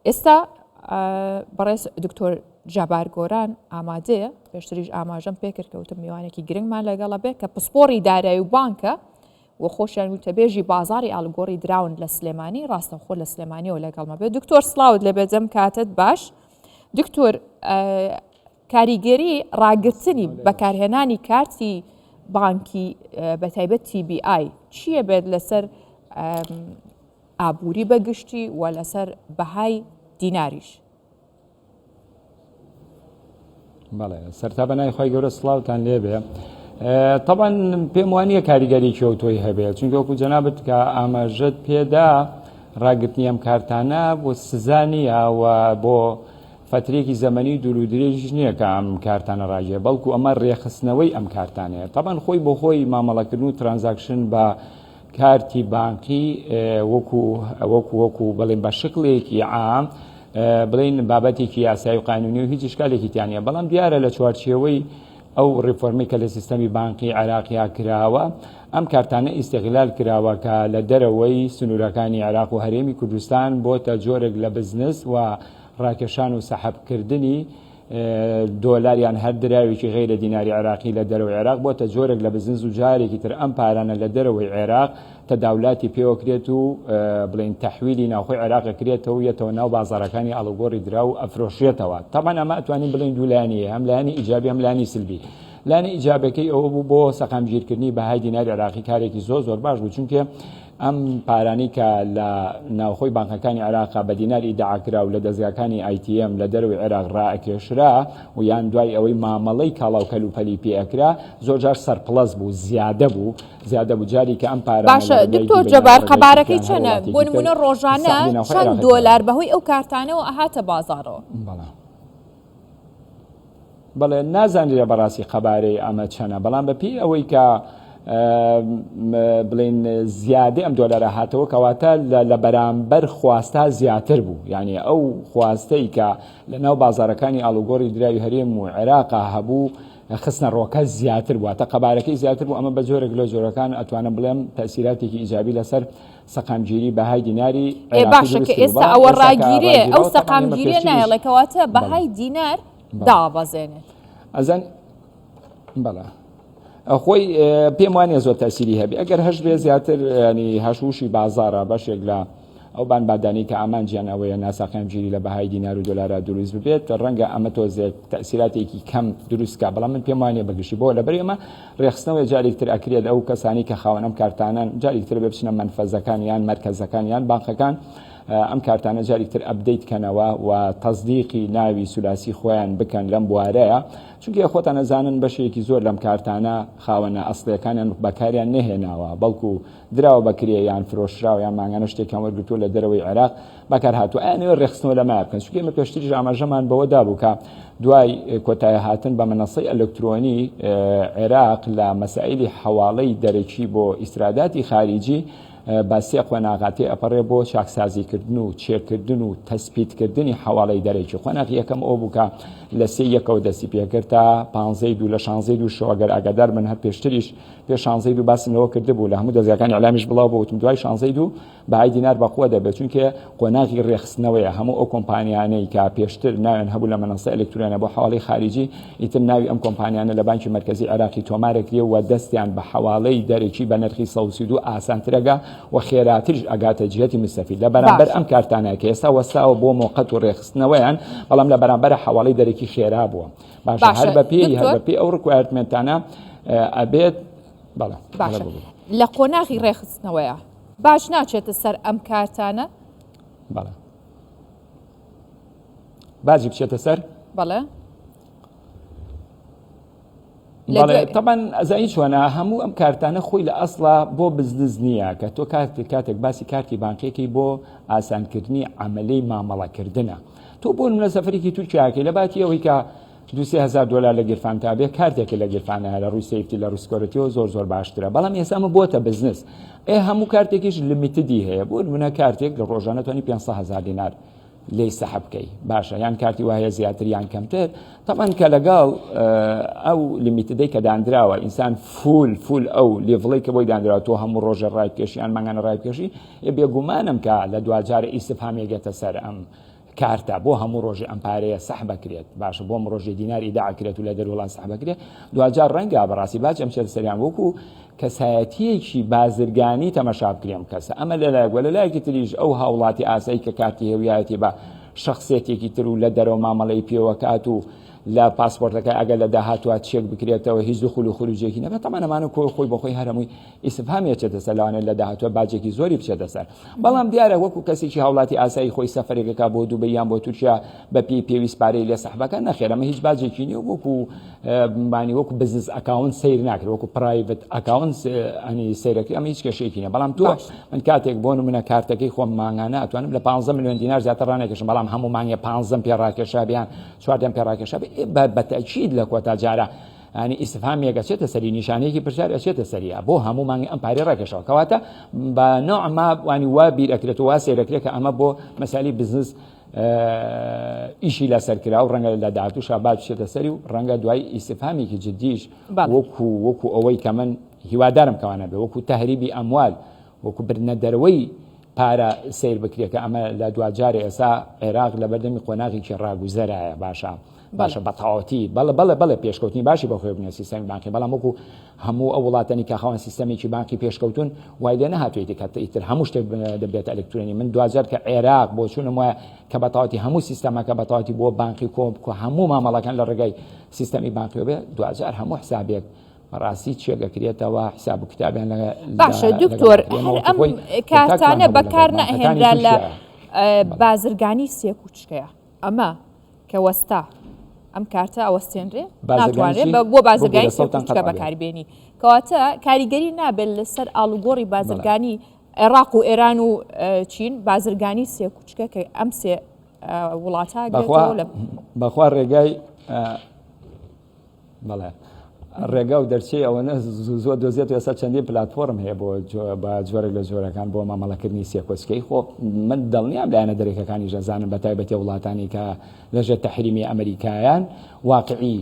ئێستا بەڕێز دکتۆر جەبار گۆران ئامادەیە، پێشتریش ئاماژەم پێکرد کە وتم میوانێکی گرنگمان لەگەڵە بێ کە پسپۆڕی دارایی و بانکە و خۆشیان وتەبێژی بازاری ئالوگۆڕی دراون لە سلێمانی ڕاستەوخۆ لە سلێمانیەوە لەگەڵمە بێ. دکتۆر سڵاوت لێبێ دەم کاتت باش. دکتۆر کاریگەری ڕاگرتنی بەکارهێنانی کارتی بانکی بە تایبەت TBI چییە بێت لەسەر ئابووری بە گشتی و لەسەر بەهای دیناریش. بەڵێ سەرتا بە ناوی خوای گەورە سڵاوتان لێبێ تەبعەن پێم وانییە کاریگەریی ئەوتۆی هەبێت چونکە وەکو جەنابت کە ئاماژەت پێدا ڕاگرتنی ئەم کارتانە بۆ سزا نییە و بۆ فترێکی زەمەنی دوور و درێژیش نییە کە ئەم کارتانە ڕاگێ بەڵکو ئەمە ڕێخستنەوەی ئەم کارتانەیە تەبعەن خۆی بۆ خۆی مامەڵەکردن و transaction بە کارتی بانقی وەکو وەکو وەکو بڵێن بە شکڵێکی عام بڵێین بابەتێکی یاسایی و قانونی و هیچ ئیشکالێکی تیا نییە بەڵام دیارە لە چوارچێوەی ئەو ڕیفۆرمی کە لە سیستەمی بانقی عێراقیا کراوە ئەم کارتانە ئیستغلال کراوە کە لە دەرەوەی سنوورەکانی عێراق و هەرێمی کوردستان بۆتە جۆرێک لە بزنس و ڕاکێشان و سەحەبکردنی دۆلار یان هەر دراوێکی غەیرە دیناری عێراقی لە دەرەوەی عێراق بۆتە جۆرێک لە بزنس و جارێکی تر ئەم پارانە لە دەرەوەی عێراق تەداولاتی پێوەکرێت و بڵێین تەحویلی ناوخۆی عێراق ئەکرێتەوە و یەتەوە ناو بازاڕەکانی ئاڵوگۆڕی دراو و ئەفرۆشرێتەوە. تەبعەن ئەمە ئەتوانین بڵێین دوو لایەنی هەیە، هەم لایەنی ئیجابی هەم لایەنی سلبی. لایەنی ئیجابەکەی ئەوە بوو بۆ سەقامگیرکردنی بەهای دیناری عێراقی کارێکی زۆر زۆر باش بوو چونکێ ئەم پارانەی کە لە ناوخۆی بانقەکانی عێراقا بە دینار ئیدعا کرا و لە دەزگاکانی ATM لە دەرەوەی عێراق ڕائەکێشرا و یان دوای ئەوەی مامەڵەی کاڵا و کەلوپەلی پێ ئەکرا زۆرجار surplus بوو زیادە بوو زیادە بوو جاری کە ئەم پارانە باشە لە ڕێگای دکتۆر دوبەی یان جەبار ڕێگای قەبارەکەی تورکیا یان هەر چەنە وڵاتێکی بۆ تر نمونە ڕۆژانە سەحبی ناوخۆی چەند عێراقی کراوە. دۆلار بەهۆی ئەو کارتانەوە ئەهاتە بازاڕەوە؟ بەڵێ. بەڵێ نازانرێ بەڕاستی قەبارەی ئەمە چەنە بەڵام بە پێی ئەوەی کە بڵین زیادەی ئەم دۆلارە هاتەوە کەواتە لە بەرامبەر خواستا زیاتر بوو یعنی ئەو خواستەی کە لە ناو بازارەکانی ئاڵوگۆڕی دراوی هەرێم و عێراقا هەبوو خستنە ڕۆکە زیاتر بوو تا قەبارەکەی زیاتر بوو ئەمە بە جۆرێک لە جۆرەکان ئەتوانم بڵێم تەسیراتێکی ئیجابی لەسەر سەقامگیری بەهای دیناری ئێ باشە کە ئێستا ئەوە ڕاگیرێ ئەو سەقامگیریە نایەڵێ کەواتە بەهای دینار دابەزێنێت. ئەزان بەڵێ خۆی پێم وانە زۆر تەسیری هەبێ ئەگەر هەش بێ زیاتر ینی هەشوشی بازارە بەشێک لە ئەو بان بادانی کە ئامانجیان ئەوەیە ناسەقامگیری لە بەهای دینار و دۆلارا دروست ببێت ڕەنگە ئەمە تۆزێک تەسیراتێکی کەم دروستکە بەڵام من پێم وانە بەگشتی بۆ لەبەر ئێمە ڕێکخستنەوەی جارێک تر ئەکرێت ئەو کەسانی کە خاوەن ئەم کارتانەن جارێک تر بێ بچنە مەنفەزەکان یان مەرکەزەکان یان بانقەکان ئەم کارتانە جارێک تر update کەنەوە و تەسدیقی ناوی سولاسی خۆیان بکەن لەم بوارەیە چونکە خۆتان ئەزانن بەشێکی زۆر لەم کارتانە خاوەنە ئەسڵیەکانیان بەکاریان نەهێناوە بەڵکو دراوە بە کرێ یان فرۆشراوە یان مانگانە شتێکیان وەرگرتووە لە دەرەوەی عێراق بەکار هاتووە ئەیانەوێت ڕێکخستنەوە لەمە بکەن چونکە ئێمە پێشتریش ئاماژەمان بەوە دابوو کە دوای کۆتایی هاتن بە مەنەسەی ئەلکترۆنی عێراق لە مەسائلی حەواڵەی دەرەکی بۆ ئیسراداتی خاریجی بە سێ قۆناغا تێئەپەڕێ بۆ چاکسازیکردن و چێکردن و تەسپیتکردنی حەواڵەی دەرەکی. قۆناغی یەکەم ئەوە بوو کە لە سێی یەکەوە دەستی پێکرد تا پانزەی دوو لە شانزەی دوو شەوە گەر ئاگادار بن هەر پێشتریش پێش شانزەی دوو باسم لەوە کردبوو لە هەموو دەزگاکانی ئیعلامیش بڵاو بوو وتم دوای شانزەی دوو بەهای دینار بەقوە دەبێت چونکێ قۆناغی ڕێکخستنەوەیە هەموو ئەو کۆمپانیانەی کە پێشتر ناویان هەبوو لە مەنەسە ئەلکترۆنە بۆ حواڵەی خاریجی ئیتر ناوی ئەم کۆمپانیانە لە بانکی مەرکەزی عێراقی تۆمارەکرێ و دەستیان بە حەواڵەی دەرەکی بە نرخی 132 ئاسانترەگا و خێراتریش ئەگاتە جهتی مستەفید لە بەرامبەر ئەم کارتانە کە ئێستا وەستاوە بۆ مۆقەت و ڕێکخستنەوەیان بەڵام لە بەرامبەر حەواڵەی دەرەکی خێرا بووە باشە هەر بە پێی هەر بە پێی ئەو requirement انە ئەبێت بەڵێ باشە لە قۆناغی ڕێکخستنەوەیە باش ناچێتە سەر ئەم کارتانە؟ بەڵێ باجی بچێتە سەر؟ بەڵێ بەڵێ تەبەن ئەزانی چۆنە هەموو ئەم کارتانە خۆی لە ئەسڵا بۆ بزنس نییە کە تۆ کارتی کاتێک باسی کارتی بانقیەکەی بۆ ئاسانکردنی عملی مامەڵەکردنە تۆ بۆ منە سەفرێکی تورکیاکەی لە باتی ئەوەی کە 2000 دلار لە گیرفان تا بێ کارتێکی لە گیرفانە لە ڕووی safety لە ڕووی security ەوە زۆر زۆر باشترە بەڵام ئێستا ئەمە بۆتە بزنس ئێ هەموو کارتێکیش limited ی هەیە بۆ نمونە کارتێک لە ڕۆژانە توانی 500 هزار دینار لێی سەحب بکەی باشە یان کارتی وایە زیاتر یان کەمتر تەبعەن کە لەگەڵ ئەو limited ەی کە دانراوە ئینسان full full ئەو level ەی کە بۆی دانراوە تۆ هەموو ڕۆژە ڕای بکێشی یان مانگانە ڕای بکێشی بێگومانم کە لە دواجار ئیسفهامێگەتە سەر ئەم. کارتە بۆ هەموو ڕۆژێ ئەم پارەیە سەحب ئەکرێت باشە بۆ ئەم ڕۆژێ دینار ئیداع ئەکرێت و لە دەروڵات سەحب ئەکرێت دواجار ڕەنگە بەڕاستی باج ئەم چێتە سەریان وەکو کەسایەتیەکی بازرگانی تەمەشا بکرێ ئەم کەسە ئەمە لەلایەک وە لەلایەکی تریش ئەو هاوڵاتی ئاسایی کە کارتی هەویایەتی بە شخصێتێکی تر و لە دەرەوە مامەڵەی پێوەکات و لە پاسپۆرتەکە ئەگەر لە داهاتوە چێک بکرێتەوە هیچ دخول و خروجێکی نەبێت تەمان ئەمانە کۆ خۆی بۆ خۆی هەرەمووی ئیسفهامی ئەچێتە سەر لەوانەیە لە داهاتوە باجێکی زۆری بچێتە سەر بەڵام دیارە وەکو کەسێکی هاوڵاتی ئاسایی خۆی سەفەرێکەکە بۆ دوبەی یان بۆ تورکیا بە پێی پێویست پارەی لێ سەحبەکە نەخێر ئەمە هیچ باجێکی نییە وەکو مانی وەکو business account سەیر ناکرێت وەکو private account ئەنی سەیرەکەی ئەمە هیچ کێشەیەکی نییە بەڵام تۆ من کاتێک بۆ نمونە کارتەکەی خۆم مانگانە ئەتوانم لە 15 ملیۆن دینار زیاتر ڕانەکێشم بەڵام هەموو مانگێ 15 پێ ڕاکێشا بیان چواردەم پێ ڕاکێشا بە تەئکید لە کۆتا جارە یانی ئیستفهامێک ئەچێتە سەری نیشانەیەکی پرسیار ئەچێتە سەریە بۆ هەموو مانگی ئەم پارەی ڕاکێشەوە کەواتە بە نوع ما وانی وا بیر ئەکرێت و وا سەیرەکرێت کە ئەمە بۆ مەسالی بزنس ئیشی لەسەر کرا و ڕەنگە لە داهاتووشا با بچێتە سەری و ڕەنگە دوای ئیستفهامێکی جدیش وەکو وەکو ئەوەی کە من هیوادارم کەوانە بێ وەکو تەهریبی ئەموال وەکو بردنە دەرەوەی پارە سەیر بکرێت کە ئەمە لە دواجار ئێسا عێراق لە بەردەمی قۆناغێکی ڕاگوزەرایە باشە باشە بە تەواوەتی بەڵێ بەڵێ بەڵێ پێشکەوتنی باشی بەخۆی بنێ سیستەمی بانقی بەڵام وەکو هەموو ئەو وڵاتانی کە خاوەن سیستەمێکی بانقی پێشکەوتون وای لێ نەهاتوێتی کە ئیتر هەموو شتێک دەبێت ئەلکترۆنی من دواجار کە عێراق بۆچوونم وایە کە بە تەواوەتی هەموو سیستەمەکە بە تەواوەتی بۆ بانقی کۆ هەموو مامەڵەکان لە ڕێگای سیستەمی بانقیەوە بێ دواجار هەموو حسابێک بەڕاستی چێک ئەکرێتەوە حساب و کتابیان لە باشە دکتۆر هەر ئەم کارتانە بەکار نەهێنرا لە بازرگانی سێکوچکەیە ئەمە کە وەستا ئەم کارتە ئەوەستێنرێ ناتوانرێت بۆ بازرگانی سێکوچکە بەکاربێنی کەواتە کاریگەری نابێت لەسەر ئاڵوگۆڕی بازرگانی عێراق و ئێران و چین بازرگانی سێکوچکە کە ئەم سێ وڵاتە بەخوا ڕێگای بەڵێ ڕێگا و دەرچەی ئەوەنە زوو دۆزێت ئێستا چەندین پلتفۆرم هەیە بۆ بە جۆرێک لە جۆرەکان بۆ مامەڵەکردنی سێکۆچکەی خۆ من دڵنیام لایەنە دەرەکەکانی ژەزانم بە تایبەتی وڵاتانی کە لەژێر تەحریمی ئەمریکایان واقعی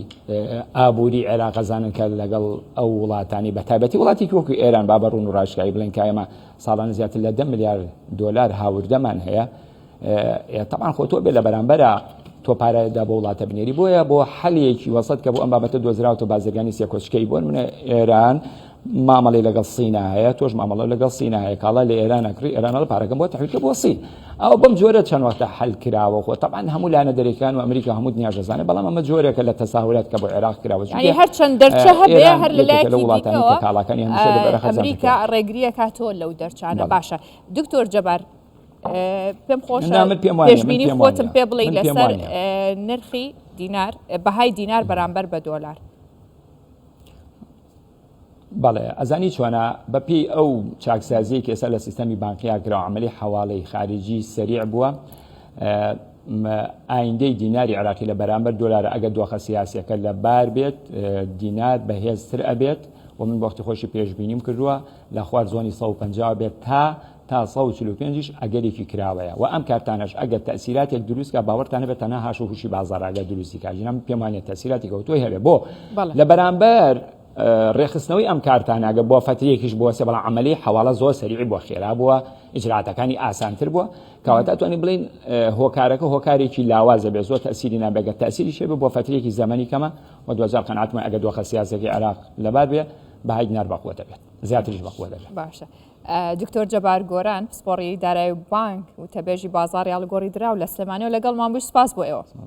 ئابووری عێراقەزانن کە لەگەڵ ئەو وڵاتانی بە تایبەتی وڵاتێکی وەکو ئێران با بە ڕوون و ڕاشکایی بڵێن کە ئێمە ساڵانە زیاتر لە 10 ملیار دلار هاوردەمان هەیە تەبعەن خۆ تۆ بێ لە بەرامبەرا تۆ پارە دا بۆ وڵاتە بنێری بۆیە بۆ حەلێکی وەسەت کە بۆ ئەم بابەتە دۆزراوەتە بازرگانی سێکۆچکەی بۆ منە ئێران مامەڵی لەگەڵ سینا هەیە تۆش مامەڵە لەگەڵ سینا هەیە کاڵا لە ئێران ئەکڕی ئێران ئەڵێ پارەکەم بۆ تحویل کە بۆ سین ئەو بەم جۆرە چەند وەختە حل کراوە خۆ تەبعەن هەموو لایەنە دەرەکان و ئەمریکا هەموو دنیاش دەزانێت بەڵام ئەمە جۆرێکە لە تەساهولات کە بۆ عێراق کراوە یعنی هەرچەند دەرچە هەبێ هەر لە لایەکی وڵاتانی کە کاڵاکانی هەمیشە لەبەرە ئەمریکا ڕێگرییەکاتەوە لەو دەرچانە باشە دکتۆر جەبار پێم خۆشە پێشبینی خۆتم پێ بڵێ لەسەر نرخی دینار بەهای دینار بەرامبەر بە دۆلار. بەڵێ ئەزانی چۆنە بەپی ئەو چاکسازیە کێسا لە سیستەمی بانقیا کرا عملی حواڵی خارجی سەریع بووە ئایندەی دیناری عراقی لە بەرامبەر دۆلار ئەگە دۆخە سیاسەکە لە بار بێت دینار بەهێزتر ئەبێت و من وەختی خۆشی پێشبینیم کردووە لە خوار زۆنی 150 بێت تا تا 145 یش ئەگەرێکی کراوەیە وە ئەم کارتانەش ئەگەر تەئسیراتێک دروست کا باوەڕتان هەبێت تەنها هاش و هوشی بازاڕ ئەگەر دروستی کا ژینا من پێم وانیە تەئسیراتێک ئەوتۆی هەبێ بۆ لە بەرامبەر ڕێکخستنەوەی ئەم کارتانە ئەگەر بۆ فەترەیەکیش بوەسێ بەڵام عەمەلی حەواڵە زۆر سەریعی بووە خێرا بووە ئیجراتەکانی ئاسانتر بووە کەواتە ئەتوانین بڵێین هۆکارەکە هۆکارێکی لاوازە بێ زۆر تەئسیری نابێ گەر تەئسیریش هەبێ بۆ فەترەیەکی زەمەنی کەمە و دواجار قەناعەتم وایە ئەگەر دۆخە سیاسیەکەی عێراق لەبار بێ بەهای دینار بەقوەت دەبێت زیاتریش بەقوەت دەبێت. باشە دکتۆر جەبار گۆران پسپۆڕی دارایی و بانک وتەبێژی بازاڕی ئاڵوگۆڕی دراو لە سلێمانیەوە لەگەڵمان بووی سوپاس بۆ ئێوە.